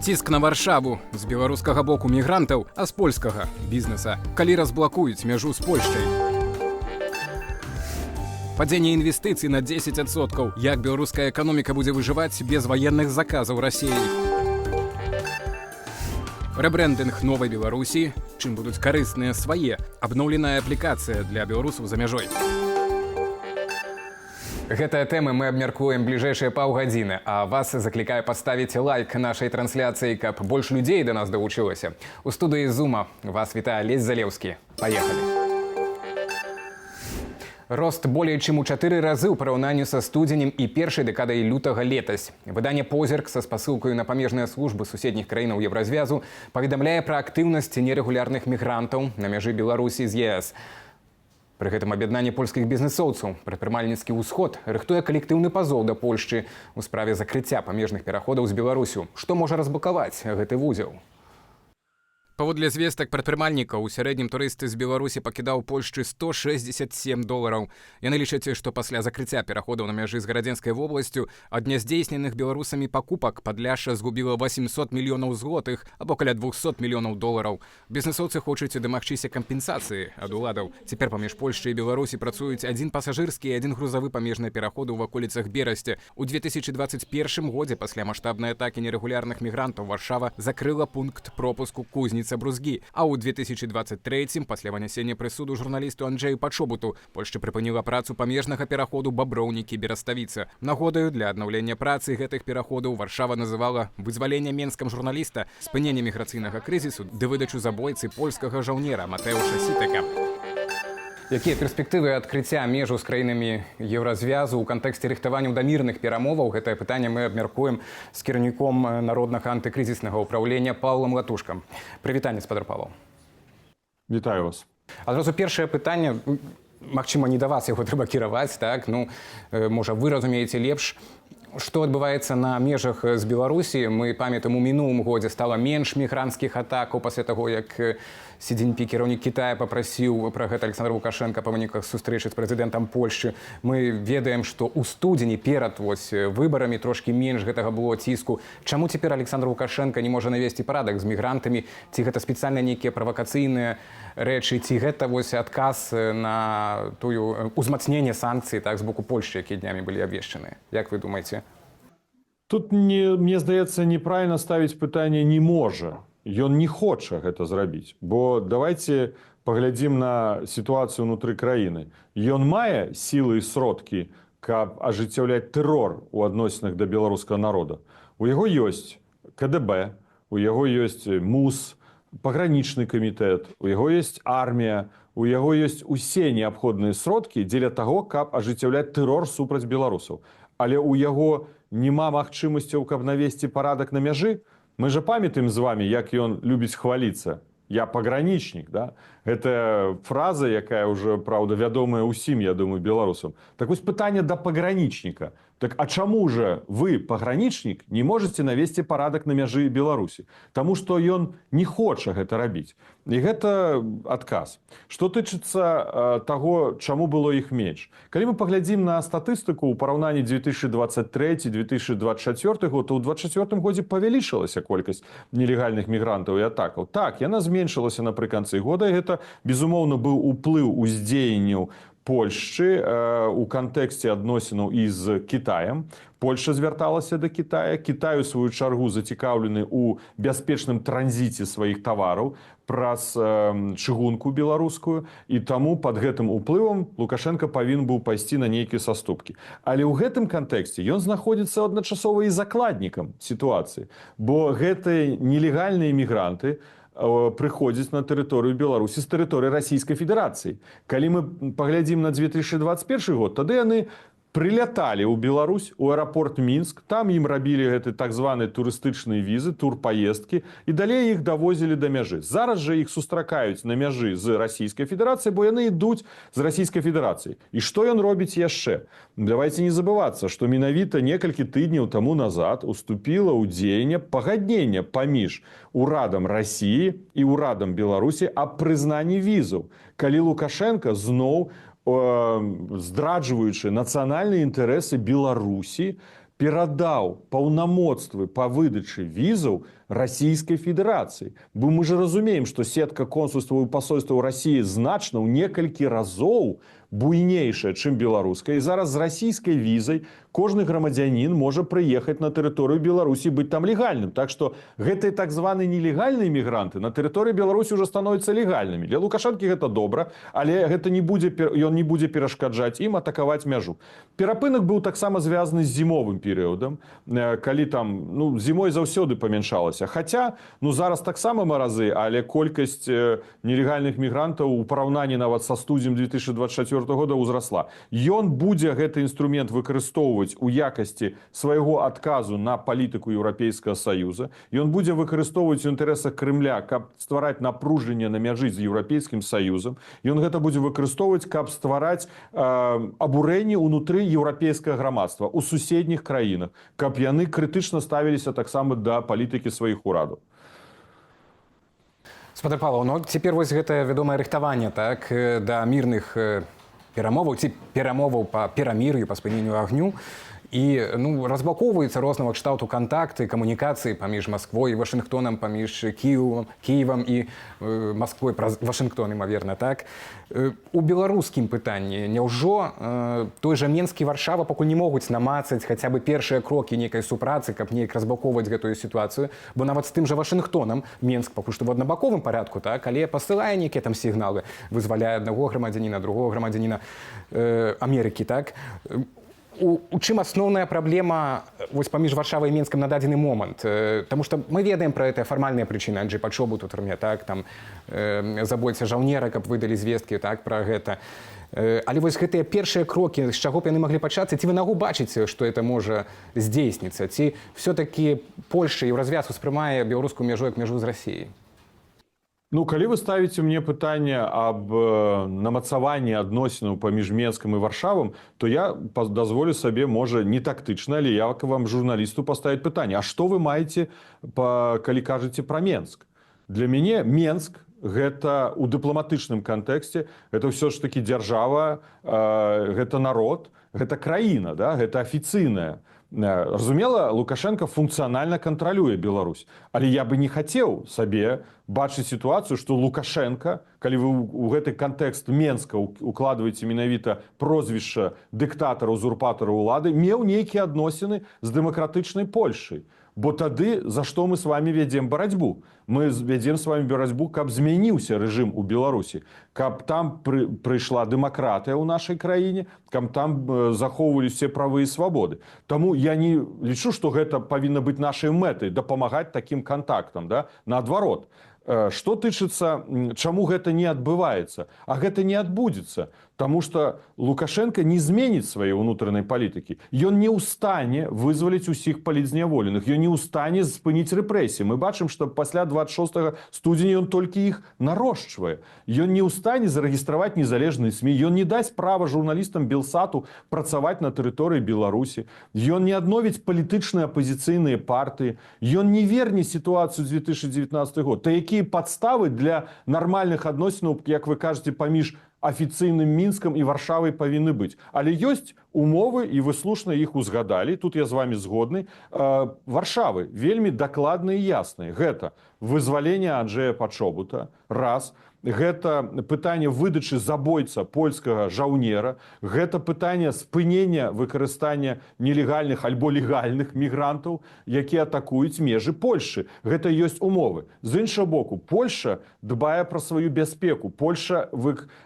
Ціск на Варшаву з беларускага боку мігрантаў, а з польскага бізнеса. Калі разблакуюць мяжу з Польшчай? Падзенне інвестыцый на 10%. Як беларуская эканоміка будзе выжываць без ваенных заказаў Расіі? Рэбрэндынг новай Беларусі, чым будуць карысныя свае, абноўленая аплікацыя для беларусаў за мяжой. Гэтыя тэмы мы абмяркуем бліжэйшыя паўгадзіны, а вас заклікаю паставіць лайк нашай трансляцыі, каб больш людзей да нас далучылася. У студыі Зума вас вітае Лесь Залеўскі. Паехалі. Рост болей чым у чатыры разы ў параўнанні са студзенем і першай дэкадай лютага летась. Выданне «Позірк» са спасылкаю на памежныя службы суседніх краінаў Еўразвязу паведамляе пра актыўнасць нерэгулярных мігрантаў на мяжы Беларусі з ЕС. Пры гэтым аб'яднанне польскіх бізнесоўцаў «Прадпрымальніцкі ўсход» рыхтуе калектыўны пазоў да Польшчы ў справе закрыцця памежных пераходаў з Беларусю. Што можа разблакаваць гэты вузел? Паводле звестак прадпрымальнікаў, у сярэднім турыст з Беларусі пакідаў Польшчы 167 долараў. Яны лічаць, што пасля закрыцця пераходаў на мяжы з Гарадзенскай вобласцю ад няздзейсненых беларусамі пакупак Падляшша згубіла 800 мільёнаў злотых, або каля 200 мільёнаў долараў. Бізнесоўцы хочуць дамагчыся кампенсацыі ад уладаў. Цяпер паміж Польшчай і Беларусі працуюць адзін пасажырскі і адзін грузавы памежныя пераходы ў ваколіцах Берасця. У 2021 годзе пасля маштабнай атакі нерэгулярных мігрантаў Варшава закрыла пункт пропуску Кузніца Брузгі. А ў 2023 пасля вынясення прысуду журналісту Анджею Пачобуту Польшча прыпыніла працу памежнага пераходу Баброўнікі — Бераставіца. Нагодаю для аднаўлення працы гэтых пераходаў Варшава называла вызваленне Менскам журналіста, спыненне міграцыйнага крызісу ды выдачу забойцы польскага жаўнера Матэуша Сітэка. Якія перспектывы адкрыцця межу з краінамі Еўразвязу ў кантэксце рыхтаванняў да мірных перамоваў? Гэтае пытанне мы абмяркуем з кіраўніком Народнага антыкрызіснага ўпраўлення Паўлам Латушкам. Прывітанне, спадар Павал. Вітаю вас. Адразу першае пытанне, магчыма, не да вас яго трэба кіраваць, так, ну, можа, вы разумееце лепш, што адбываецца на межах з Беларусі. Мы памятаем, у мінулым годзе стала менш мігранцкіх атакаў пасля таго, як Сі Цзіньпі, кіраўнік Кітая, папрасіў пра гэта Александра Лукашенко па выніках сустрэчы з прэзідэнтам Польшчы. Мы ведаем, што ў студзені перад вось выбарамі трошкі менш гэтага было ціску. Чаму цяпер Александр Лукашенко не можа навесці парадак з мігрантамі? Ці гэта спецыяльна нейкія правакацыйныя рэчы, ці гэта вось адказ на тую узмацненне санкцый, так, з боку Польшчы, якія днямі былі абвешчаны? Як вы думаеце? Тут не, мне здаецца, неправильно ставіць пытанне «не можа». Ён не хоча гэта зрабіць. Бо давайте паглядзім на сітуацыю ўнутры краіны. Ён мае сілы і сродкі, каб ажыццяўляць тэрор у адносінах да беларускага народа. У яго ёсць КДБ, у яго ёсць МУС, пагранічны камітэт, у яго ёсць армія, у яго ёсць усе неабходныя сродкі дзеля таго, каб ажыццяўляць тэрор супраць беларусаў. Але ў яго няма магчымасцяў, каб навесці парадак на мяжы. Мы же памятаем з вами, як ён любіць хваліцца: «Я пограничник», да? Это фраза, якая уже, праўда, вядомая ўсім, я думаю, беларусам. Так вось, пытанне да пограничника: так а чаму же вы, пограничник, не можете навесці парадак на мяжы Беларусі? Таму что ён не хоча гэта рабіць, і гэта адказ. Что тычыцца таго, чаму было іх менш, калі мы паглядзім на статыстыку ў параўнанні 2023 2024 год, то ў 24 годзе павялічылася колькасць нелегальных мігрантаў і атакаў. Так, яна зменшылася напрыканцы года, і гэта, безумоўна, быў уплыў уздзеянняў Польшчы у кантэксце адносінаў і з Кітаем. Польша звярталася да Кітая. Кітай, у сваю чаргу, зацікаўлены ў бяспечным транзіце сваіх тавараў праз чыгунку беларускую, і таму под гэтым уплывам Лукашенко павінен быў пайсці на нейкія саступкі. Але ў гэтым кантэксце ён знаходзіцца адначасова і закладнікам сітуацыі, бо гэтыя нелегальныя мігранты прыходзяць на тэрыторыю Беларусі з тэрыторыі Расійскай Федэрацыі. Калі мы паглядзім на 2021 год, тады яны прыляталі ў Беларусь, у аэрапорт Мінск, там ім рабілі гэты так званы турыстычныя візы, турпаездкі, і далей іх давозілі да мяжы. Зараз жа іх сустракаюць на мяжы з Расійскай Федэрацыі, бо яны ідуць з Расійскай Федэрацыі. І што ён робіць яшчэ? Давайте не забывацца, што менавіта некалькі тыдняў таму назад уступіла ў дзеянне пагадненне паміж урадам Расіі і ўрадам Беларусі аб прызнанні візаў. Калі Лукашенко зноў, здраджваючы нацыянальныя інтарэсы Беларусі, Перадаў паўнамоцтвы па выдачы візаў Расійскай Федэрацыі. Бо мы же разумеем, што сетка консульстваў і пасольстваў Расіі значна, ў некалькі разоў буйнейшая, чым беларуская. І зараз з расійскай візай кожны грамадзянін можа прыехаць на тэрыторыю Беларусі, быць там легальным. Так што гэтыя так званыя нелегальныя мігранты на тэрыторыі Беларусі уже становятся легальнымі. Для Лукашэнкі гэта добра, але гэта не будзе, ён не будзе перашкаджаць ім атакаваць мяжу. Перапынак быў таксама звязаны з зімовым перыядам, калі там, ну, зімой заўсёды памяншалася. Хаця, ну, зараз таксама маразы, але колькасць нелегальных мігрантаў у параўнанні нават са студзем 2024 года ўзрасла. Ён будзе гэты інструмент выкарыстоўваць у якасці свайго адказу на палітыку Еўрапейскага Саюза. Ён будзе выкарыстоўваць у інтарэсах Крымля, каб ствараць напружанне на мяжы з Еўрапейскім Саюзам. Ён гэта будзе выкарыстоўваць, каб ствараць абурэнне ўнутры еўрапейскага грамадства у суседніх краінах, каб яны крытычна ставіліся таксама да палітыкі сваіх урадаў. Спадар Павал, ну цяпер вось гэтае вядомае рыхтаванне, так, да мірных перамоваў ці перамоваў па перамір'ю, па спыненню агню, і, ну, разблакоўваюцца рознага кшталту кантакты, камунікацыі паміж Масквой і Вашынгтонам, паміж Кіевам і Масквой праз Вашынгтон, імаверна, так. У беларускім пытанні няўжо той жа Менск і Варшава пакуль не могуць намацаць хаця бы першыя крокі нейкай супрацы, каб неяк разблакоўваць гэтую сітуацыю? Бо нават з тым жа Вашынгтонам Менск пакуль што в аднабаковым парадку, так, але пасылае нейкія там сігналы, вызваляе аднаго грамадзяніна, другого грамадзяніна Амерыкі, так. У чым асноўная праблема вось паміж Варшавай і Менскам на дадзены момант? Таму што мы ведаем пра это фармальныя прычыны: Анджей Пачобут у турме, так, там забойца жаўнера, каб выдалі звесткі, так, пра гэта. Але вось гэтыя першыя крокі, з чаго б яны маглі пачацца? Ці вы наогул бачыце, што это можа здзейсніцца, ці все-таки Польша і Еўразвяз успрымае беларускую мяжу як мяжу з Расіяй? Ну, калі вы ставіце мне пытанне аб намацаванні адносінаў паміж Менскам і Варшавам, то я дазволю сабе, можа, не тактычна, але я к вам, журналісту, паставіць пытанне: А што вы маеце калі кажаце пра Менск? Для мяне Менск гэта у дыпламатычным кантэксце это ўсё ж таки дзяржава, гэта народ, гэта краіна, да, гэта афіцыйная. Разумела, Лукашэнка функцыянальна кантралюе Беларусь, але я бы не хацеў сабе бачыць сітуацыю, што Лукашэнка, калі вы ў гэты кантэкст Менска укладваеце менавіта прозвішча дыктатара, узурпатара ўлады, меў нейкія адносіны з дэмакратычнай Польшай. Бо тады за што мы с вами вядзем барацьбу? Мы вядзем с вами барацьбу, каб змяніўся рэжым у Беларусі, каб там прыйшла дэмакратыя ў нашай краіне, каб там захоўвалі все правы і свабоды. Таму я не лічу, што гэта павінна быць нашай мэтай, дапамагаць такім кантактам, да? Наадварот. Што тычыцца, чаму гэта не адбываецца, а гэта не адбудзецца. Таму што Лукашэнка не зменіць свае ўнутранай палітыкі. Ён не ў стане вызваліць усіх палітзняволеных, ён не ў стане спыніць рэпрэсіі. Мы бачым, што пасля 26 студзеня ён толькі іх нарошчвае. Ён не ў стане зарэгістраваць незалежныя СМІ, ён не дасць права журналістам Белсату працаваць на тэрыторыі Беларусі. Ён не адновіць палітычныя апазіцыйныя партыі, ён не верне сітуацыю 2019 год. То якія падставы для нармальных адносінаў, як вы кажаце, паміж афіцыйным Мінскам і Варшавай павінны быць? Але ёсць умовы, і вы слушна іх узгадалі, тут я з вами згодны. Варшавы вельмі дакладныя і ясныя: гэта вызваленне Анджея Пачобута, раз, гэта пытанне выдачы забойца польскага жаўнера, гэта пытанне спынення выкарыстання нелегальных альбо легальных мігрантаў, якія атакуюць межы Польшы. Гэта ёсць умовы. З іншага боку, Польша дбае пра сваю бяспеку. Польша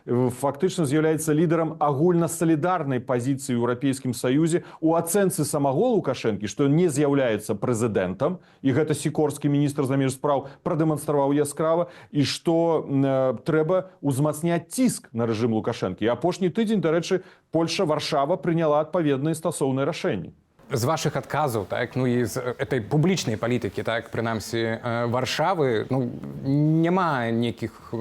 фактычна з'яўляецца лідарам агульнасалідарнай пазіцыі ў Еўрапейскім Саюзе у ацэнцы самого Лукашэнкі, што ён не з'яўляецца прэзідэнтам, і гэта Сікорскі, міністр замежных спраў, прадэманстраваў яскрава, і што трэба узмацняць ціск на рэжым Лукашэнкі. І апошні тыдзень, дарэчы, Польша, Варшава прыняла адпаведныя стасоўныя рашэнні. З вашых адказаў, так, ну і з этой публічнай палітыкі, так, прынамсі, Варшавы, ну, няма нейкіх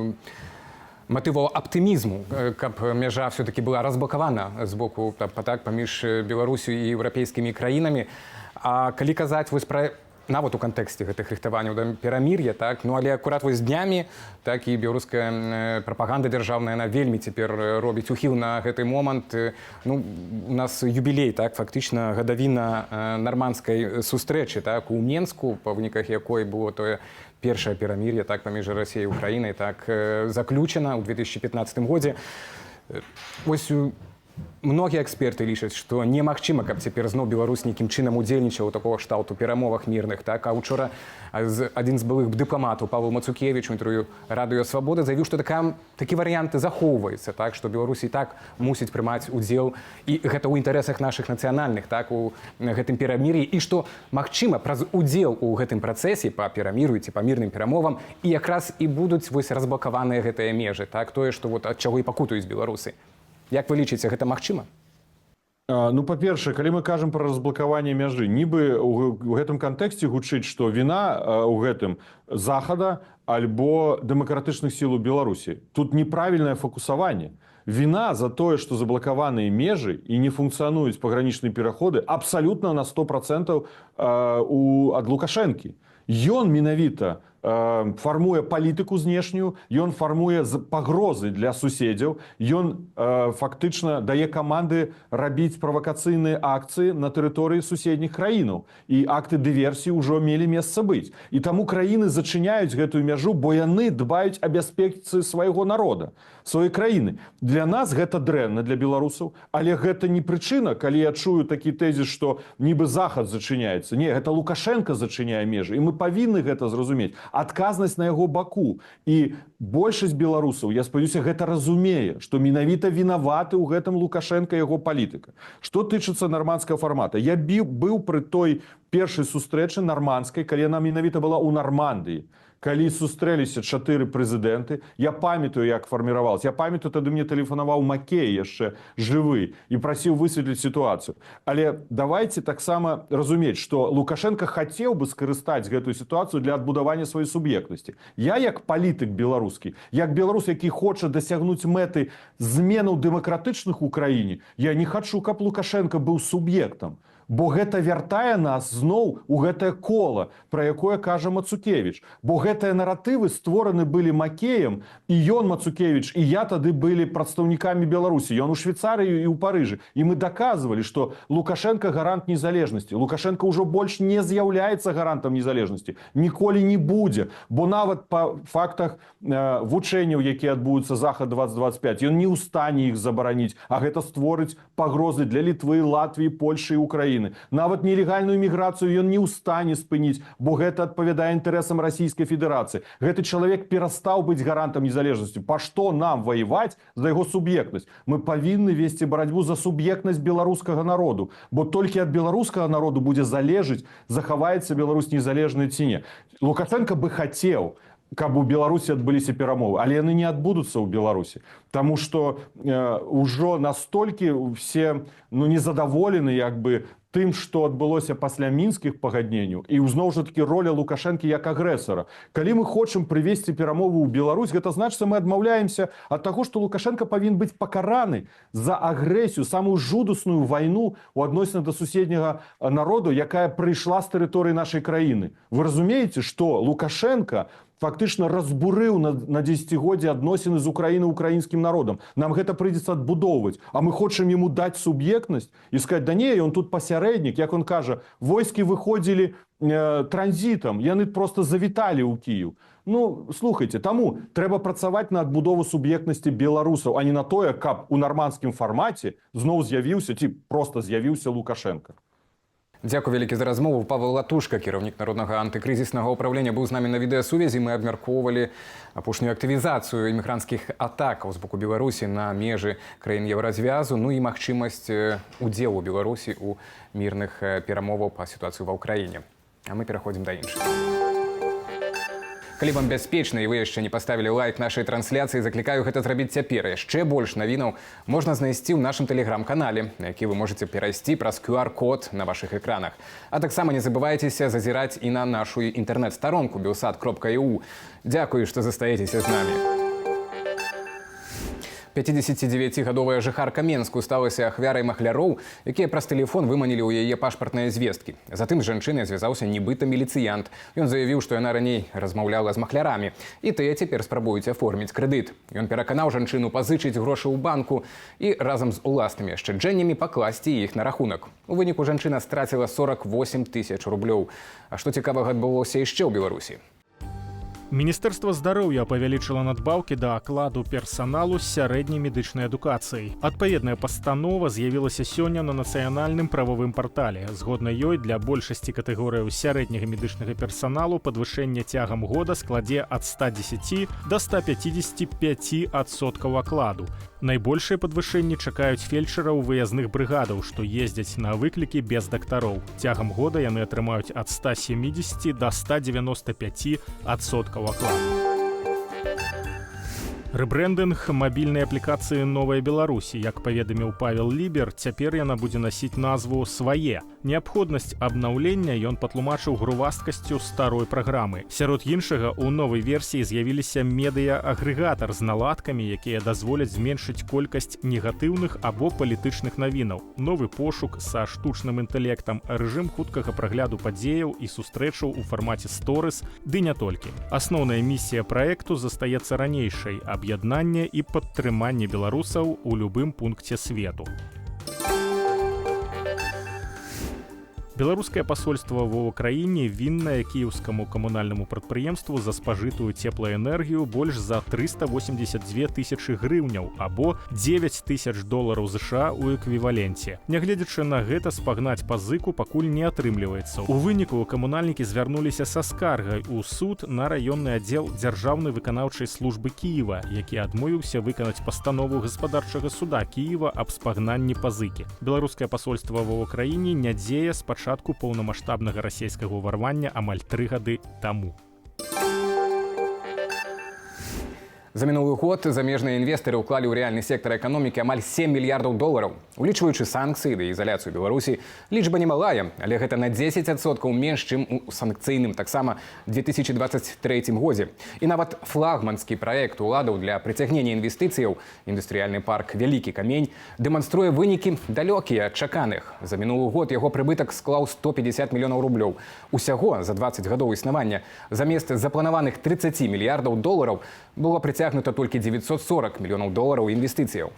матываў аптымізму, каб мяжа все-таки была разблакавана з боку так, паміж Беларусю і еўрапейскімі краінамі. А калі казаць вось пра Нават у кантэксце гэтых рыхтаванняў да перамір'я, так, ну, але акурат вось днямі, так, і беларуская прапаганда дзяржаўная, она вельмі цяпер робіць ухіл на гэты момант. Ну, у нас юбілей, так, фактычна гадавіна нармандскай сустрэчы, так, у Менску, па выніках якой было тое першае перамір'е, так, паміж Расіяй і Украінай, так, заключана ў 2015 годзе. Вось многія эксперты лічаць, што немагчыма, каб цяпер зноў Беларусь нейкім чынам удзельнічаў у такога кшталту перамовах мірных, так. А учора адзін з былых дыпламатаў, Павел Мацукевич, у інтэрв'ю Радыё Свабода заявіў, што такі варыянт захоўваецца, так, што Беларусь і так мусіць прымаць удзел, і гэта ў інтарэсах нашых нацыянальных, так, у гэтым перамір'і, і што, магчыма, праз удзел у гэтым працэсе па перамір'ю ці па мірным перамовам і якраз і будуць вось разблакаваныя гэтыя межы, так, тое, што вот ад чаго і пакутаюць беларусы. Як вы лічыце, гэта магчыма? Ну, па-першае, калі мы кажам пра разблакаванне мяжы, нібы у гэтым кантэксце гучыць, што віна ў гэтым Захада альбо дэмакратычных сіл у Беларусі. Тут неправільнае фокусаванне. Віна за тое, што заблакаваныя межы і не функцыянуюць пагранічныя пераходы, абсалютна на 100% ад Лукашэнкі. Ён менавіта фармуе палітыку знешнюю, ён фармуе пагрозы для суседзяў, ён фактычна дае каманды рабіць правакацыйныя акцыі на тэрыторыі суседніх краінаў. І акты дыверсіі ўжо мелі месца быць. І таму краіны зачыняюць гэтую мяжу, бо яны дбаюць аб бяспецы свайго народа, сваёй краіны. Для нас гэта дрэнна, для беларусаў, але гэта не прычына, калі я чую такі тэзіс, што нібы Захад зачыняецца. Не, гэта Лукашэнка зачыняе межы, і мы павінны гэта зразумець. Адказнасць на яго баку. І большасць беларусаў, я спадзяюся, гэта разумее, што менавіта вінаваты ў гэтым Лукашэнка, яго палітыка. Што тычыцца нармандскага фармата, я быў пры той першай сустрэчы нармандскай, калі яна менавіта была ў Нармандыі, калі сустрэліся чатыры прэзідэнты. Я памятаю, як фарміравалася. Я памятаю, тады мне тэлефанаваў Макей, яшчэ жывы, і прасіў высветліць сітуацыю. Але давайте таксама разумець, што Лукашэнка хацеў бы скарыстаць гэтую сітуацыю для адбудавання сваёй суб'ектнасці. Я, як палітык беларускі, як беларус, які хоча дасягнуць мэты зменаў дэмакратычных у краіне, я не хачу, каб Лукашэнка быў суб'ектам, бо гэта вяртае нас зноў у гэтае кола, пра якое кажа Мацукевич, бо гэтыя наратывы створаны былі Макеем, і ён, Мацукевич, і я тады былі прадстаўнікамі Беларусі, ён у Швейцарыю і ў Парыжы, і мы даказвалі, што Лукашэнка гарант незалежнасці. Лукашэнка ўжо больш не з'яўляецца гарантам незалежнасці, ніколі не будзе, бо нават па фактах вучэнняў, якія адбудуцца, Захад 2025, ён не ў стане іх забараніць, а гэта створыць пагрозы для Літвы, Латвіі, Польшы і Украіны. Нават нелегальную міграцыю ён не ў стане спыніць, бо гэта адпавядае інтарэсам Расійскай Федэрацыі. Гэты чалавек перастаў быць гарантам незалежнасці. Па што нам ваяваць за яго суб'ектнасць? Мы павінны весці барацьбу за суб'ектнасць беларускага народу, бо толькі ад беларускага народу будзе залежыць, захаваецца Беларусь незалежнай ці не. Лукашэнка бы хацеў, каб у Беларусі адбыліся перамовы, але яны не адбудуцца ў Беларусі, таму што ўжо настолькі все, ну, незадаволены як бы тым, што адбылося пасля мінскіх пагадненняў, і ўзноў жа такі роля Лукашэнкі як агрэсара. Калі мы хочам прывесці перамову ў Беларусь, гэта значыцца, мы адмаўляемся ад таго, што Лукашэнка павінен быць пакараны за агрэсію, самую жудасную вайну у адносінах да суседняга народу, якая прыйшла з тэрыторыі нашай краіны. Вы разумееце, што Лукашэнка фактычна разбурыў на дзесяцігоддзе адносіны з Украіны, украінскім народам. Нам гэта прыйдзецца адбудоўваць, а мы хочам яму даць суб'ектнасць і сказать: «Да не, ён тут пасярэднік». Як он кажа, войскі выходзілі транзітам, яны просто завіталі ў Кіев. Ну, слухайте, таму трэба працаваць на адбудову суб'ектнасці беларусаў, а не на тое, каб у нармандскім фармаце зноў з'явіўся ці просто з'явіўся Лукашэнка. Дзякуй вялікі за размову. Павел Латушка, кіраўнік Народнага антыкрызіснага ўпраўлення, быў з намі на відэасувязі. Мы абмяркоўвалі апошнюю актывізацыю імігранцкіх атакаў з боку Беларусі на межы краін Еўразвязу, ну і магчымасць удзелу Беларусі ў мірных перамоваў па сітуацыі ва Ўкраіне. А мы пераходзім да іншых. Калі вам бяспечна і вы яшчэ не паставілі лайк нашай трансляцыі, заклікаю гэта зрабіць цяпер. Яшчэ больш навінаў можна знайсці ў нашым тэлеграм-канале, на які вы можете перайсці праз QR-код на вашых экранах. А таксама не забывайцеся зазіраць і на нашу інтэрнэт-старонку belsat.eu. Дзякую, што застаецеся з намі. 59-гадовая жыхарка Менску сталася ахвярай махляроў, якія праз тэлефон выманілі ў яе пашпартныя звесткі. Затым з жанчынай звязаўся нібыта міліцыянт. Ён заявіў, што яна раней размаўляла з махлярамі, і тыя цяпер спрабуюць аформіць крэдыт. Ён пераканаў жанчыну пазычыць грошы ў банку і разам з уласнымі ашчаджэннямі пакласці іх на рахунак. У выніку жанчына страціла 48 тысяч рублёў. А што цікавага адбылося яшчэ ў Беларусі? Міністэрства здароўя павялічыла надбаўкі да акладу персаналу з сярэдняй медычнай адукацыяй. Адпаведная пастанова з'явілася сёння на нацыянальным прававым партале. Згодна ёй, для большасці катэгорыяў сярэдняга медычнага персаналу падвышэнне цягам года складзе ад 110 до 155% акладу. Найбольшыя падвышэнні чакаюць фельчараў выязных брыгадаў, што ездзяць на выклікі без дактароў. Цягам года яны атрымаюць ад 170 до 195% акладу. Рэбрэндынг мабільнай аплікацыі «Новая Беларусь». Як паведаміў Павел Лібер, цяпер яна будзе насіць назву «Свае». Неабходнасць абнаўлення ён патлумачыў грувасткасцю старой праграмы. Сярод іншага, у новай версіі з'явіліся медыяагрэгатар з наладкамі, якія дазволяць зменшыць колькасць негатыўных або палітычных навінаў, новы пошук са штучным інтэлектам, рэжым хуткага прагляду падзеяў і сустрэчаў у фармаце сторыс, ды не толькі. Асноўная місія праекту застаецца ранейшай: аб'яднанне і падтрыманне беларусаў у любым пункце свету. Беларускае пасольства ва Ўкраіне віннае кіеўскаму камунальнаму прадпрыемству за спажытую цеплаэнергію больш за 382 тысячы грыўняў, або 9 тысяч долараў ЗША ў эквіваленце. Нягледзячы на гэта, спагнаць пазыку пакуль не атрымліваецца. У выніку камунальнікі звярнуліся са скаргай у суд на раённы аддзел дзяржаўнай выканаўчай службы Кіева, які адмовіўся выканаць пастанову гаспадарчага суда Кіева аб спагнанні пазыкі. Беларускае пасольства ва Ўкраіне не дзее з пачатку поўнамасштабнага расійскага ўварвання амаль 3 гады таму. За мінулы год замежныя інвестары ўклалі ў рэальны сектар эканомікі амаль 7 мільярдаў долараў. Улічваючы санкцыі ды ізаляцыю Беларусі, лічба немалая, але гэта на 10% менш, чым у санкцыйным таксама 2023 годзе. І нават флагманскі праект уладаў для прыцягнення інвестыцыяў, індустрыяльны парк «Вялікі камень», дэманструе вынікі, далёкія ад чаканых. За мінулы год яго прыбытак склаў 150 мільёнаў рублёў. Усяго за 20 гадоў існавання замест запланаваных 30 мільярдаў долараў было прыцягнута толькі 940 мільёнаў долараў інвестыцыяў.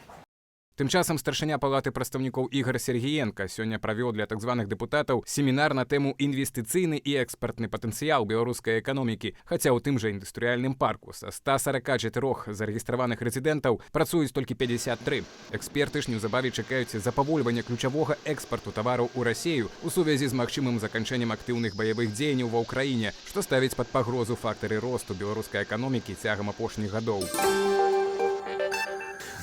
Тым часам старшыня палаты прадстаўнікоў Ігар Сергіенка сёння правёў для так званых дэпутатаў семінар на тэму «Інвестыцыйны і экспартны патэнцыял беларускай эканомікі». Хаця ў тым жа індустрыяльным парку са 144 зарэгістраваных рэзідэнтаў працуюць толькі 53. Эксперты ж неўзабаве чакаюць запавольвання ключавога экспарту тавараў у Расею у сувязі з магчымым заканчэннем актыўных баявых дзеянняў ва Ўкраіне, што ставіць пад пагрозу фактары росту беларускай эканомікі цягам апошніх гадоў.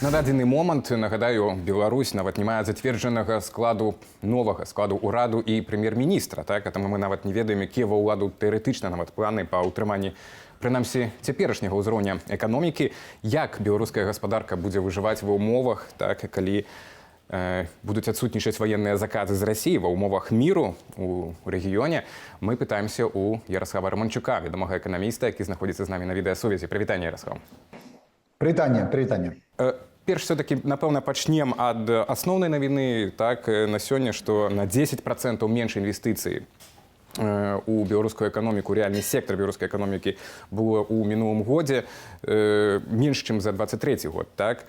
На дадзены момант, нагадаю, Беларусь нават не мае зацверджанага складу, новага складу ўраду і прэм'ер-міністра. Так, а таму мы нават не ведаем, якія ва ўладу тэарэтычна нават планы па ўтрыманні прынамсі цяперашняга ўзроўня эканомікі, як беларуская гаспадарка будзе выжываць ва ўмовах, так, калі будуць адсутнічаць ваенныя заказы з Расіі, ва ўмовах міру у рэгіёне, мы пытаемся у Яраслава Раманчука, вядомага эканаміста, які знаходзіцца з намі на відэасувязі. Прывітанне, Яраслаў. Прывітанне, прывітанне. Перш все-таки, напэўна, пачнем ад асноўнай навіны, так, на сёння, што на 10% менш інвестыцыі у беларускую эканоміку, рэальны сектар беларускай эканомікі было ў мінулым годзе, менш, чым за 23 год, так?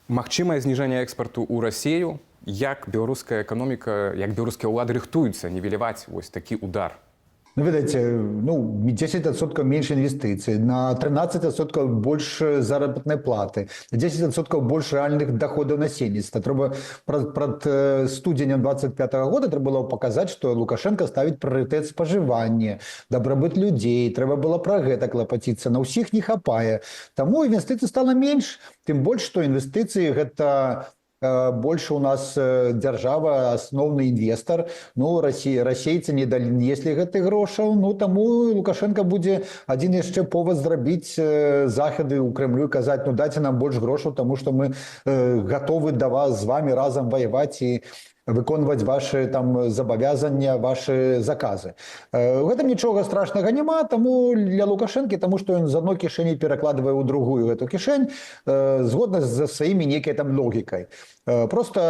Магчымае зніжэнне экспарту ў Расею. Як беларуская эканоміка, як беларускія ўлады рыхтуюцца нівеляваць вось такі удар? Ну, ведаеце, ну, 10% менш інвестыцый, на 13% больш заработнай платы, 10% больш рэальных доходаў насельніцтва. Трэба прад студзенем 25 -го года трэба было паказаць, што Лукашэнка ставіць прыярытэт спажывання, дабрабыт людзей, трэба было пра гэта клапаціцца. На ўсіх не хапае. Таму інвестыцый стала менш, тым больш, што інвестыцыі гэта больше у нас дзяржава асноўны інвестар. Ну, Расія, расейцы не данеслі гэтых грошаў. Ну, таму Лукашэнка будзе адзін яшчэ повод зрабіць захады ў Крамлю, казаць: «Ну, дайце нам больш грошаў, таму што мы готовы да вас, з вами разам ваяваць». І Выконваць ваши там забавязання, ваши заказы. У гэтым нічога страшнага няма таму для Лукашэнкі, таму што ён з адной кішэні перакладвае ў другую гэту кішэнь згодна з сваімі нейкай там логікай. Просто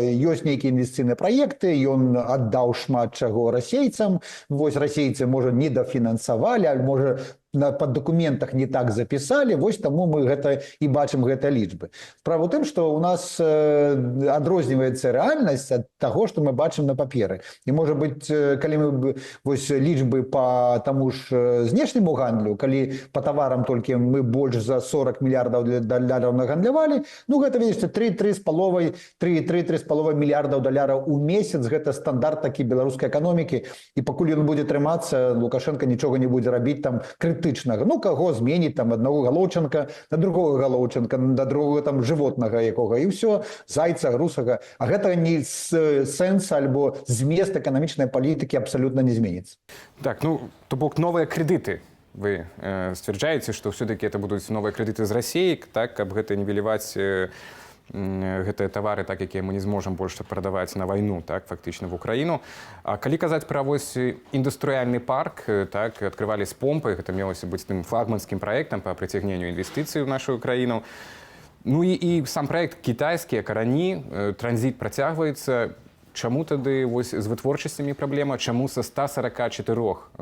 ёсць нейкія інвестыцыйныя праекты, ён аддаў шмат чаго расейцам. Вось расейцы, можа, не дафінансавалі, аль можа, па дакументах не так запісалі. Вось таму мы гэта і бачым, гэта лічбы. Справа ў тым, што у нас адрозніваецца рэальнасць ад таго, што мы бачым на паперы. І, можа быць, калі мы вось лічбы по таму ж знешняму гандлю, калі по таварам толькі мы больш за 40 мільярдаў даляраў нагандлявалі, ну, гэта, видите, 3, 3 з паловай, 3, 3, 3 з паловай мільярдаў даляраў у месяц, гэта стандарт такі беларускай эканомікі. І пакуль ён будзе трымацца, Лукашэнка нічога не будзе рабіць там крытычнага. Ну, каго зменіць, там, аднаго Галоўчанка на другого Галоўчанка, на другого там жывотнага якога, і ўсё, зайца русага. А гэта не сэнс альбо змест эканамічнай палітыкі абсалютна не зменіцца. Так, ну, то бок новыя крэдыты, вы сцвярджаеце, што ўсё-таки это будуць новыя крэдыты з Расіі, так, каб гэта нівеляваць гэтыя тавары, так, якія мы не зможам больш прадаваць на вайну, так, фактычна в Украіну. А калі казаць пра вось індустрыяльны парк, так, адкрывалі з помпай, гэта мелася быць тым флагманскім праектам па прыцягненню інвестыцый ў нашу краіну. Ну і сам праект, кітайскія карані, транзіт працягваецца. Чаму тады вось з вытворчасцямі праблема? Чаму са 144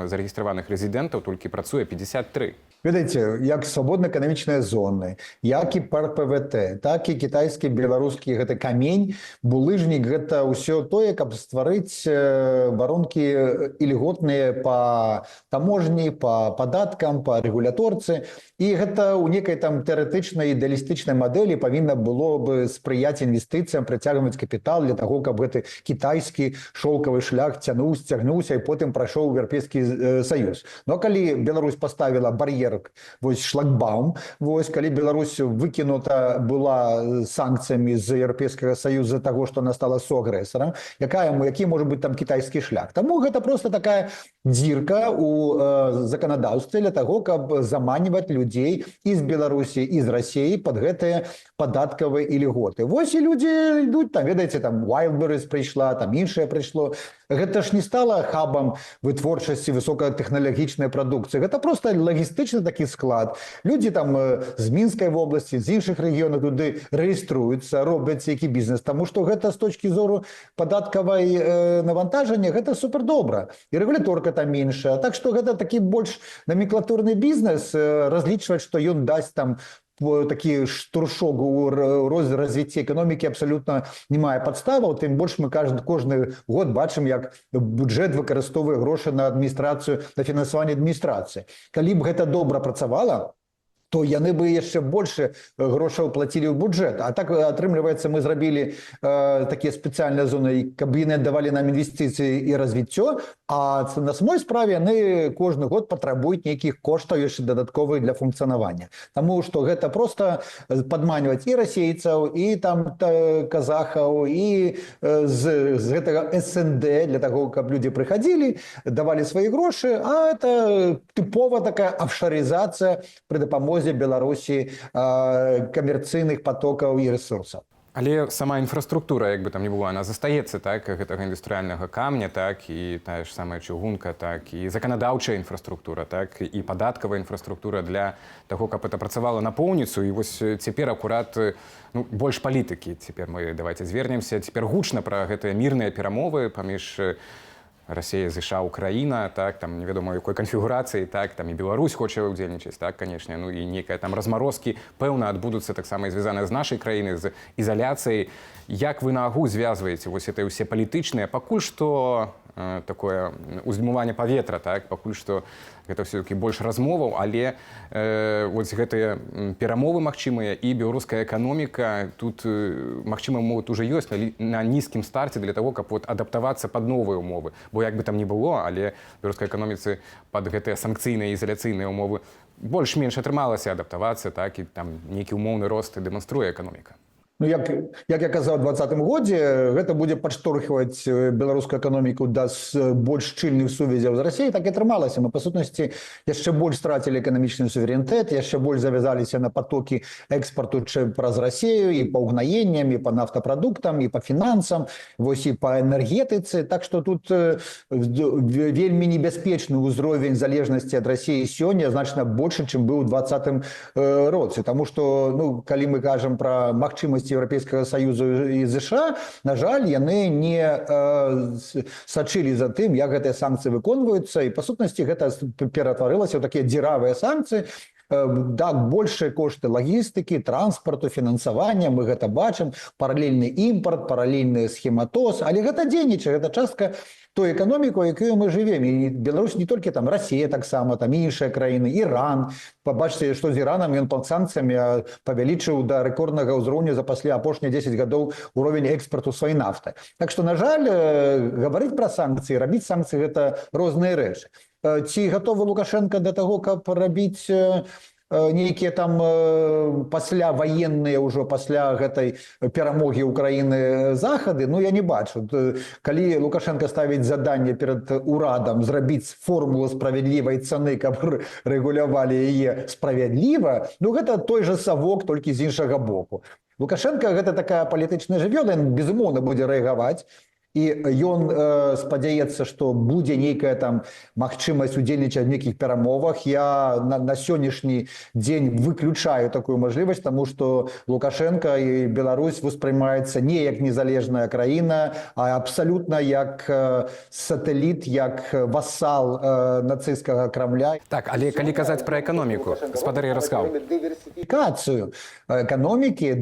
зарэгістраваных рэзідэнтаў толькі працуе 53? Ведаеце, як свабодна эканамічныя зоны, як і парк ПВТ, так і кітайскі, беларускі гэты камень, булыжнік, гэта ўсё тое, каб стварыць варункі ільготныя па таможні, па падаткам, па рэгуляторцы. І гэта ў некай там тэарэтычнай, ідэалістычнай мадэлі павінна было бы спрыяць інвестыцыям, прыцягваць капітал для таго, каб гэты кітайскі шолкавы шлях цянуў, сцягнуўся і потым прайшоў у Еўрапейскі саюз. Но калі Беларусь паставіла бар'ер, вось шлагбаум, вось калі Беларусь выкінута была санкцыямі з Еўрапейскага саюза таго, што она стала суагрэсарам, якая які можа быць там кітайскі шлях? Таму гэта просто такая дзірка у заканадаўстве для таго, каб заманіваць людзей з Беларусі і з Расіі под гэтыя падаткавыя ільготы. Вось і людзі ідуць там, ведаеце, там Wildberries прыйшла, там іншае прыйшло. Гэта ж не стала хабам вытворчасці высокатэхналагічнай прадукцыі, гэта просто лагістычны такі склад. Людзі там з Мінскай вобласці, з іншых рэгіёнаў туды рэгіструюцца, робяць які бізнес, таму што гэта з точкі зору падаткавай навантажання гэта супер добра, і рэгуляторка там меншая. Так што гэта такі больш наменклатурны бізнес. Разлічваць, што ён дасць там такі штуршок у развіцці эканомікі, абсалютна не мае падставаў. Тым больш мы кожны год бачым, як бюджэт выкарыстоўвае грошы на адміністрацыю, на фінансаванне адміністрацыі. Калі б гэта добра працавала, то яны бы яшчэ больше грошаў плацілі ў бюджэт. А так атрымліваецца, мы зрабілі такія спецыяльныя зоны, каб яны давалі нам інвестыцыі і развіццё, а на самой справе яны кожны год патрабуюць нейкіх коштаў яшчэ дадатковых для функцыянавання. Таму што гэта просто падманьваць і расейцаў, і там казахаў, і з гэтага СНД, для таго, каб людзі прыхадзілі, давалі свае грошы. А это тыпова такая афшарызацыя пры дапамозе Беларусі камерцыйных потокаў і рэсурсаў. Але сама інфраструктура, як бы там не было, она застаецца, так, гэтага індустрыяльнага камня, так, і тая ж самая чыгунка, так, і заканадаўчая інфраструктура, так, і падаткавая інфраструктура для таго, каб это працавала на поўніцу. І вось цяпер акурат ну, больш палітыкі. Цяпер мы давайте звернемся. Цяпер гучна пра гэтыя мірныя перамовы паміж Расія, ЗША, Украіна, так, там невядома якой канфігурацыі, так, там і Беларусь хоча ўдзельнічаць, так, канешне, ну і нейкая там размарозкі, пэўна, адбудуцца таксама і звязаныя з нашай краінай, з ізаляцыяй. Як вы наогул звязваеце вось это ўсе палітычныя, пакуль што такое уздымуванне паветра, так, пакуль што гэта все-таки больш размоваў, але вось гэтыя перамовы магчымыя і беларуская эканоміка тут магчыма, могуць уже ёсць на нізкім старце для того, каб вот адаптавацца пад новыя умовы, бо як бы там ни было, але беларускай эканоміцы пад гэтыя санкцыйныя, ізаляцыйныя умовы больш-менш атрымалася адаптавацца, так, і там нейкі умоўны рост дэманструе эканоміка. Ну, як я казаў, 20-м годзе гэта будзе падштурхваць беларускую эканоміку да больш шчыльных сувязяў з Расіяй. Так і атрымалася. Мы, па сутнасці, яшчэ больш страцілі эканамічны суверэнітэт, яшчэ больш завязаліся на патокі экспарту праз Расею і па ўгнаенням, і па нафтапрадуктам, і па фінансам, вось, і па энергетыцы. Так што тут вельмі небяспечны ўзровень залежнасці ад Расіі сёння, значна больше, чым быў у 20-м роце. Таму што, ну, калі мы кажам пра магчымасці Еўрапейскага Саюзу і ЗША, на жаль, яны не сачылі за тым, як гэтыя санкцыі выконваюцца, і, па сутнасці, гэта ператварылася ў такія дзіравыя санкцыі. Так, большыя кошты лагістыкі, транспарту, фінансавання, мы гэта бачым, паралельны імпарт, паралельны схематоз, але гэта дзейнічае, гэта частка той эканоміку, якую мы жывем. І Беларусь не толькі там, Расія таксама, там іншыя краіны, Іран. Пабачце, што з Іранам: ён пад санкцыямі павялічыў да рэкорднага ўзроўню за пасля апошнія 10 гадоў уровень экспарту сваёй нафты. Так што, на жаль, гаварыць пра санкцыі, рабіць санкцыі — гэта розныя рэчы. Ці гатовы Лукашэнка да таго, каб рабіць нейкія там пасля ваенныя, ўжо пасля гэтай перамогі Украіны захады? Ну, я не бачу. Калі Лукашэнка ставіць заданне перад урадам зрабіць формулу справядлівай цаны, каб рэгулявалі яе справядліва, ну, гэта той жа савок, толькі з іншага боку. Лукашэнка — гэта такая палітычная жывёла, ён, безумоўна, будзе рэагаваць, і ён спадзяецца, што будзе нейкая там магчымасць удзельнічаць в нейкіх перамовах. Я на сённяшні дзень выключаю такую мажлівасць, таму што Лукашэнка і Беларусь успрымаецца не як незалежная краіна, а абсалютна як сатэліт, як васал нацысцкага Крамля. Так, але калі казаць пра эканоміку, спадар Яраслаў. Дыверсіфікацыю эканомікі,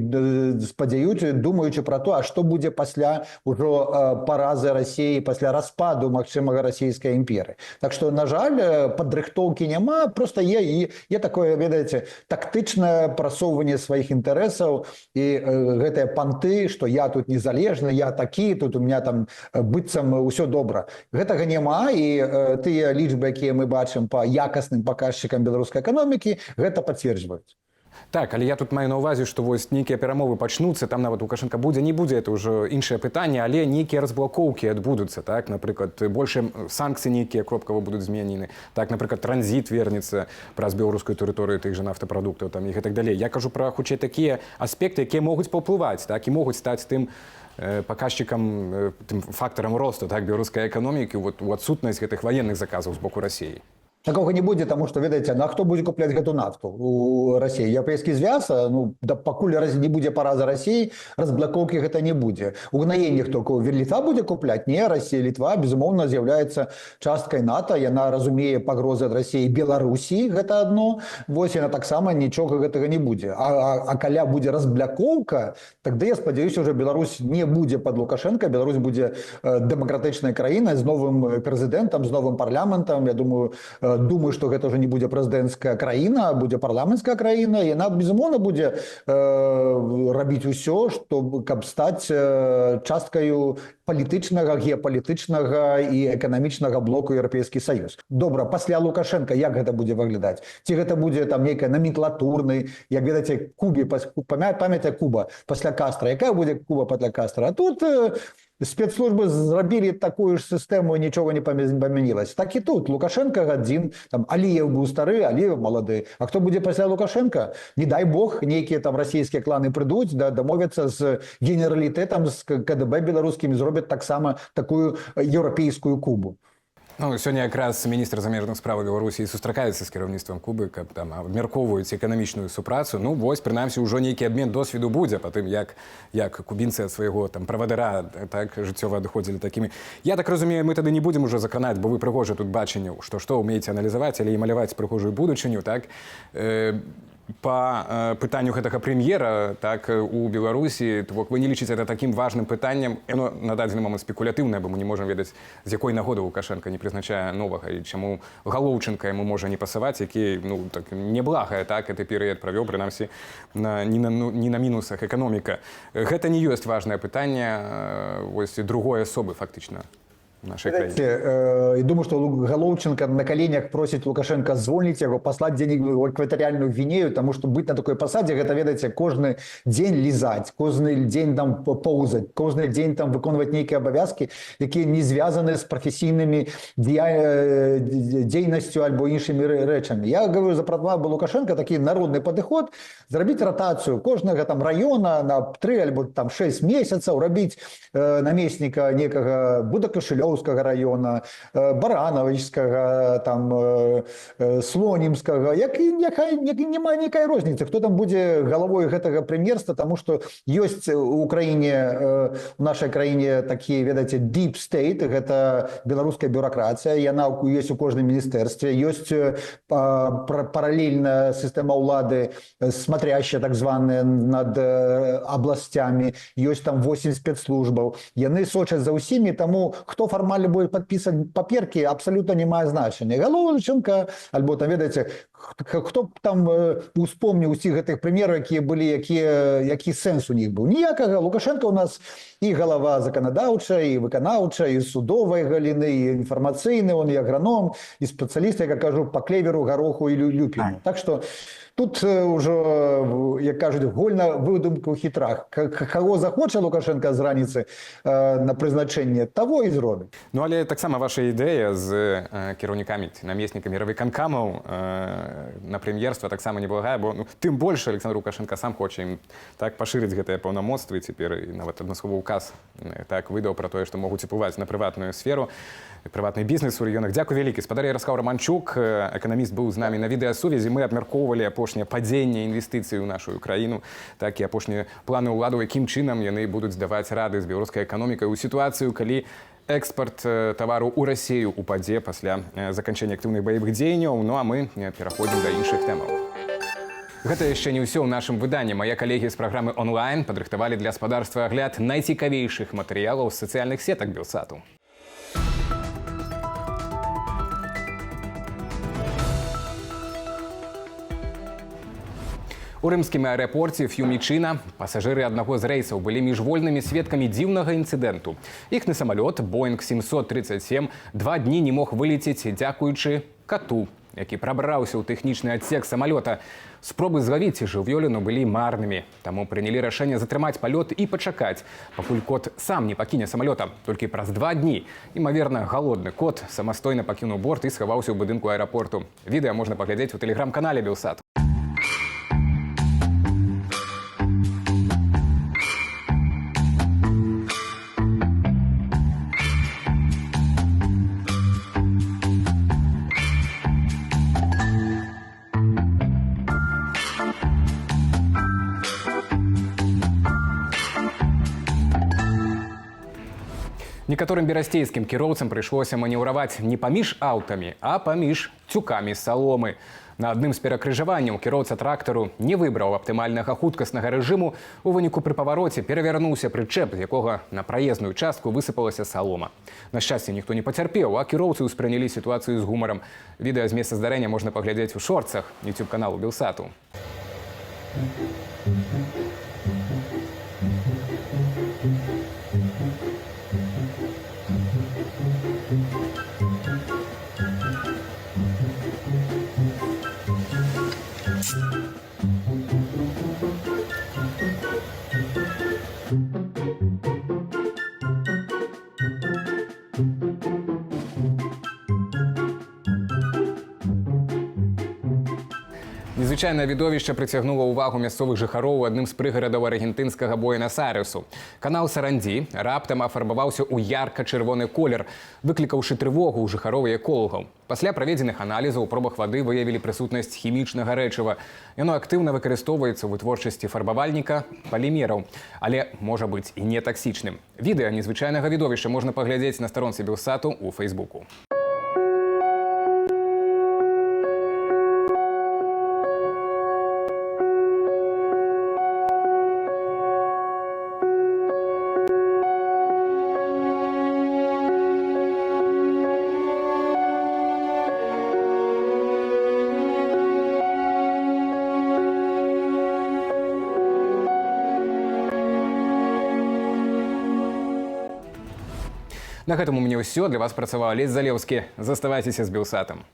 спадзяюць, думаючы пра то, а што будзе пасля ўжо паразы Расіі, пасля распаду магчымага расійскай імперы. Так што, на жаль, падрыхтоўкі няма, просто е і е такое, ведаеце, тактычнае прасоўванне сваіх інтарэсаў і гэтыя панты, што я тут незалежны, я такі, тут у меня там быццам усё добра. Гэтага няма, і тыя лічбы, якія мы бачым па якасным паказчыкам беларускай эканомікі, гэта пацверджваюць. Так, але я тут маю на ўвазе, што вось нейкія перамовы пачнуцца, там нават Лукашэнка будзе, не будзе, это ўжо іншае пытанне, але нейкія разблакоўкі адбудуцца, так, напрыклад, больше санкцыі нейкія кропкава будуць зменены, так, напрыклад, транзіт вернецца праз беларускую тэрыторыю тых жа нафтапрадуктаў там і гэтак далей. Я кажу пра хутчэй такія аспекты, якія могуць паўплываць, так, і могуць стаць тым паказчыкам, тым фактарам росту, так, беларускай эканомікі вот у адсутнасць гэтых ваенных заказаў з боку Расіі. Такога не будзе, таму што, ведаеце, на хто будзе купляць гэту нафту у Расіі? Еўрапейскі звяз, ну, да, пакуль раз не будзе параза Расіі, разблакоўкі гэта не будзе. Угнаенне хто, Літва будзе купляць? Не Расія, Літва, безумоўна, з'яўляецца часткай НАТО, яна разумее пагрозы ад Расіі Беларусі, гэта адно. Вось, яна таксама нічога гэтага не будзе. А каля будзе разблакоўка, тады, я спадзяюся, уже Беларусь не будзе пад Лукашэнка, Беларусь будзе дэмакратычнай краінай з новым прэзідэнтам, з новым парламентам. Я думаю, што гэта ўжо не будзе прэзідэнцкая краіна, будзе парламенцкая краіна, яна, безумоўна, будзе рабіць усё, што каб стаць часткаю палітычнага, геапалітычнага і эканамічнага блоку Еўрапейскі Саюз. Добра, пасля Лукашэнка як гэта будзе выглядаць? Ці гэта будзе там нейкая наменклатурны, як, ведаеце, Кубе, памятае, Куба пасля Кастра, якая будзе Куба пасля Кастра? А тут спецслужбы зрабілі такую ж сістэму, нічога не памянілася. Так і тут Лукашэнка адзін, там Аліеў быў стары, Аліеў малады. А хто будзе пасля Лукашэнка? Не дай бог, нейкія там расійскія кланы прыйдуць, да, дамовяцца з генералітэтам, з КДБ беларускімі, зробяць таксама такую еўрапейскую Кубу. Ну, сёння якраз міністр замежных справаў Беларусі сустракаецца з кіраўніцтвам Кубы, каб там абмяркоўваюць эканамічную супрацу. Ну вось, прынамсі, ўжо нейкі абмен досведу будзе па тым, як кубінцы ад свайго там правадыра так жыццёва адыходзілі такімі. Я так разумею, мы тады не будзем ужо закранаць, бо вы прыгожа тут бачанню, што ўмееце аналізаваць, але і маляваць прыгожую будучыню, так? Па пытанню гэтага прэм'ера, так, у Беларусі, то бок вы не лічыце это такім важным пытаннем? Яно на дадзены момант спекулятыўнае, бо мы не можам ведаць, з якой нагоды Лукашэнка не прызначае новага і чаму Галоўчынка яму можа не пасаваць, які, ну, так неблагае, так, гэты перыяд правёў, прынамсі на не на, ну, не на мінусах эканоміка. Гэта не ёсць важнае пытанне вось другой асобы фактычна? Нашай краіне. Я думаю, что Головченко на коленях просит Лукашенко звольніць яго, паслаць дзе-нибудь у экватарыяльную Гвінею, тому что быць на такой пасадзе, гэта, ведаеце, кожны дзень лізаць, кожны дзень там поўзаць, кожны дзень там выконваць нейкія абавязкі, якія не звязаны з прафесійнымі дзейнасцю альбо іншымі рэчамі. Я говорю, запрацаваў бы Лукашенко такі народны падыход, зрабіць ратацыю кожнага там раёна на 3 альбо там 6 месяцаў, рабіць намесніка некага Будакашылёўскага района, Баранавічскага, там, Слонімскага, як, якая, няма нейкай розніцы, хто там будзе галавой гэтага прэм'ерства, таму што ёсць у краіне, у нашай краіне такі, ведаеце, deep state, гэта беларуская бюракратыя, яна ёсць у кожным міністэрстве, ёсць паралельная сістэма ўлады, смотрящая так званая над абласцямі, ёсць там 8 спецслужбаў, яны сочаць за ўсімі, таму хто фармальна будет падпісаць паперкі, абсалютна не мае значення. Галоўчынка, альбо там, ведаеце, хто б там успомніў усіх гэтых прэм'ераў, якія былі, які сэнс у них быў? Ніякага. Лукашенко у нас і галава заканадаўчая, і выканаўчая, і судовай галіны, і інфармацыйны, он і аграном, і спецыяліст, як я кажу, па клеверу, гароху і люпіну. Так што тут ўжо, як кажуць, гольна выдумку хітрах. Каго захоча Лукашенко з раніцы на прызначэнне, таго і зробіць. Ну, але таксама ваша ідэя з кіраўнікамі ці намеснікамі райвыканкамаў на прэм'ерства таксама неблагая, бо, ну, тым больш Александр Лукашенко сам хоча ім так пашырыць гэтыя паўнамоцтвы цяпер і нават адмысловы указ так выдаў пра тое, што могуць уплываць на прыватную сферу, прыватны бізнес у рэгіёнах. Дзякуй вялікі. Спадар Ярослав Раманчук, эканаміст, быў з намі на відэасувязі. Мы абмяркоўвалі апошняе падзенне інвестыцый у нашу краіну, так і апошнія планы ўладу, якім чынам яны будуць даваць рады з беларускай эканомікай у сітуацыю, калі экспарт тавару ў Расею упадзе пасля заканчэння актыўных баявых дзеянняў. Ну а мы пераходзім да іншых тэмаў. Гэта яшчэ не ўсё ў нашым выданні. Мае калегі з праграмы онлайн падрыхтавалі для спадарства агляд найцікавейшых матэрыялаў з сацыяльных сетак Белсату. У рымскім аэрапорце Ф'юмічына пасажыры аднаго з рэйсаў былі міжвольнымі сведкамі дзіўнага інцыдэнту. Іхны самалёт Boeing 737 2 дні не мог вылецець дзякуючы кату, які прабраўся ў тэхнічны адсек самалёта. Спробы злавіць жывёліну былі марнымі, таму прынялі рашэнне затрымаць палёт і пачакаць, пакуль кот сам не пакіне самалёта. Толькі праз 2 дні, імаверна, галодны кот самастойна пакінуў борт і схаваўся ў будынку аэрапорту. Відэа можна паглядзець у тэлеграм-канале Белсат. Некаторым берасцейскім кіроўцам прыйшлося манеўраваць не паміж аўтамі, а паміж цюкамі саломы. На адным з перакрыжаванняў кіроўца трактару не выбраў аптымальнага хуткаснага рэжыму. У выніку пры павароце перавярнуўся прычэп, з якога на праезную частку высыпалася салома. На шчасце, ніхто не пацярпеў, а кіроўцы ўспрынялі сітуацыю з гумарам. Відэа з месца здарэння можна паглядзець у шорцах YouTube каналу Белсату. Незвычайнае відовішча прыцягнула ўвагу мясцовых жыхароў у адным з прыгарадаў аргентынскага Буэнас-Айрэсу. Канал Сарандзі раптам афарбаваўся ў ярка-чырвоны колер, выклікаўшы трывогу ў жыхароў і эколагаў. Пасля праведзеных аналізаў у пробах вады выявілі прысутнасць хімічнага рэчыва. Яно актыўна выкарыстоўваецца ў вытворчасці фарбавальніка палімераў, але можа быць і не таксічным. Відэа незвычайнага відовішча можна паглядзець на старонцы Белсату ў Фейсбуку. На гэтым у мяне ўсё. Для вас працаваў Алесь Залеўскі. Заставайцеся з Белсатам.